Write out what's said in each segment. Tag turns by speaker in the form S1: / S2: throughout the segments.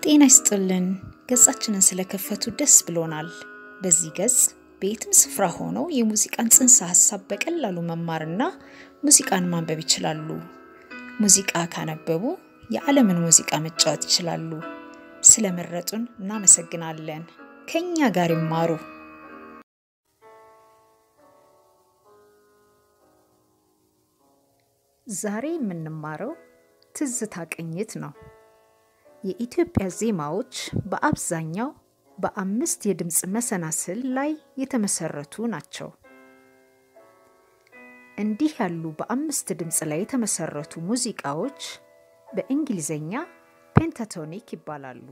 S1: ጤና ይስጥልን። ገጻችንን ስለከፈቱ ደስ ብሎናል። በዚህ ገጽ በየትም ስፍራ ሆነው የሙዚቃን ጽንሰ ሐሳብ በቀላሉ መማርና ሙዚቃን ማንበብ ይችላሉ። ሙዚቃ ካነበቡ የዓለምን ሙዚቃ መጫወት ይችላሉ። ስለመረጡን እናመሰግናለን። ከኛ ጋር ይማሩ። ዛሬ የምንማረው ትዝታ ቅኝት ነው። የኢትዮጵያ ዜማዎች በአብዛኛው በአምስት የድምጽ መሰናስል ላይ የተመሰረቱ ናቸው። እንዲህ ያሉ በአምስት ድምጽ ላይ የተመሰረቱ ሙዚቃዎች በእንግሊዘኛ pentatonic ይባላሉ።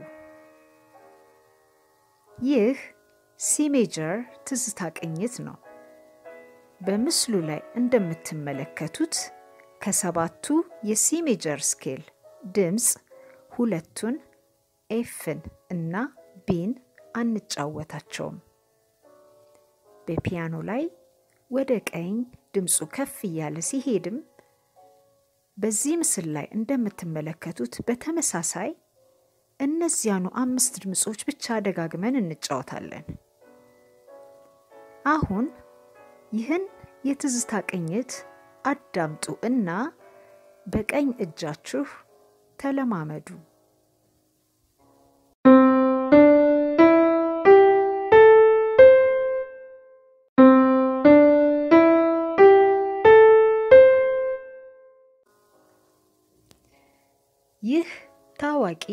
S1: ይህ C major ትዝታ ቅኝት ነው። በምስሉ ላይ እንደምትመለከቱት ከሰባቱ የ C major scale ድምጽ ሁለቱን F ን እና B ን አንጫወታቸውም። በፒያኖ ላይ ወደ ቀኝ ድምጹ ከፍ እያለ ሲሄድም በዚህ ምስል ላይ እንደምትመለከቱት በተመሳሳይ እነዚያኑ አምስት ድምጾች ብቻ ደጋግመን እንጫወታለን። አሁን ይህን የትዝታ ቅኝት አዳምጡ እና በቀኝ እጃችሁ ተለማመዱ። ይህ ታዋቂ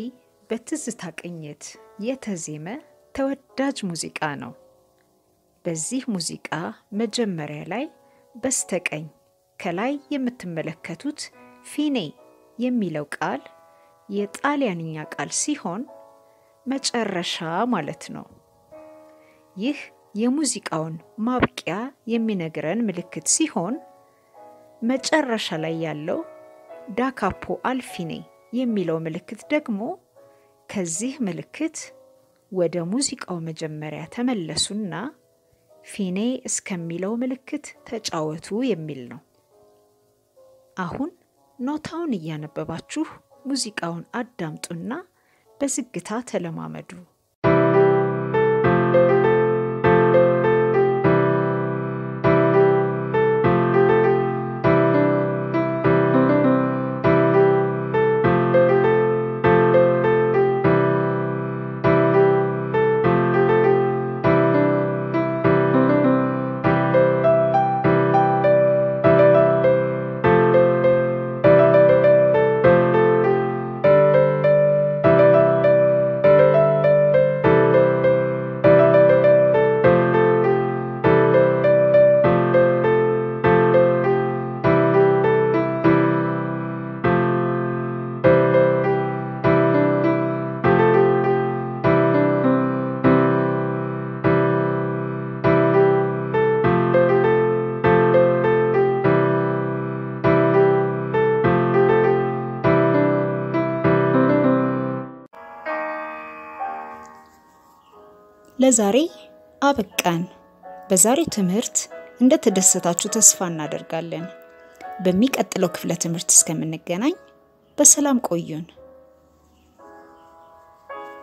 S1: በትዝታ ቅኝት የተዜመ ተወዳጅ ሙዚቃ ነው። በዚህ ሙዚቃ መጀመሪያ ላይ በስተቀኝ ከላይ የምትመለከቱት ፊኔ የሚለው ቃል የጣሊያንኛ ቃል ሲሆን መጨረሻ ማለት ነው። ይህ የሙዚቃውን ማብቂያ የሚነግረን ምልክት ሲሆን መጨረሻ ላይ ያለው da capo al fine የሚለው ምልክት ደግሞ ከዚህ ምልክት ወደ ሙዚቃው መጀመሪያ ተመለሱና fine እስከሚለው ምልክት ተጫወቱ የሚል ነው። አሁን ኖታውን እያነበባችሁ ሙዚቃውን አዳምጡና በዝግታ ተለማመዱ። ለዛሬ አበቃን። በዛሬው ትምህርት እንደተደሰታችሁ ተስፋ እናደርጋለን። በሚቀጥለው ክፍለ ትምህርት እስከምንገናኝ በሰላም ቆዩን።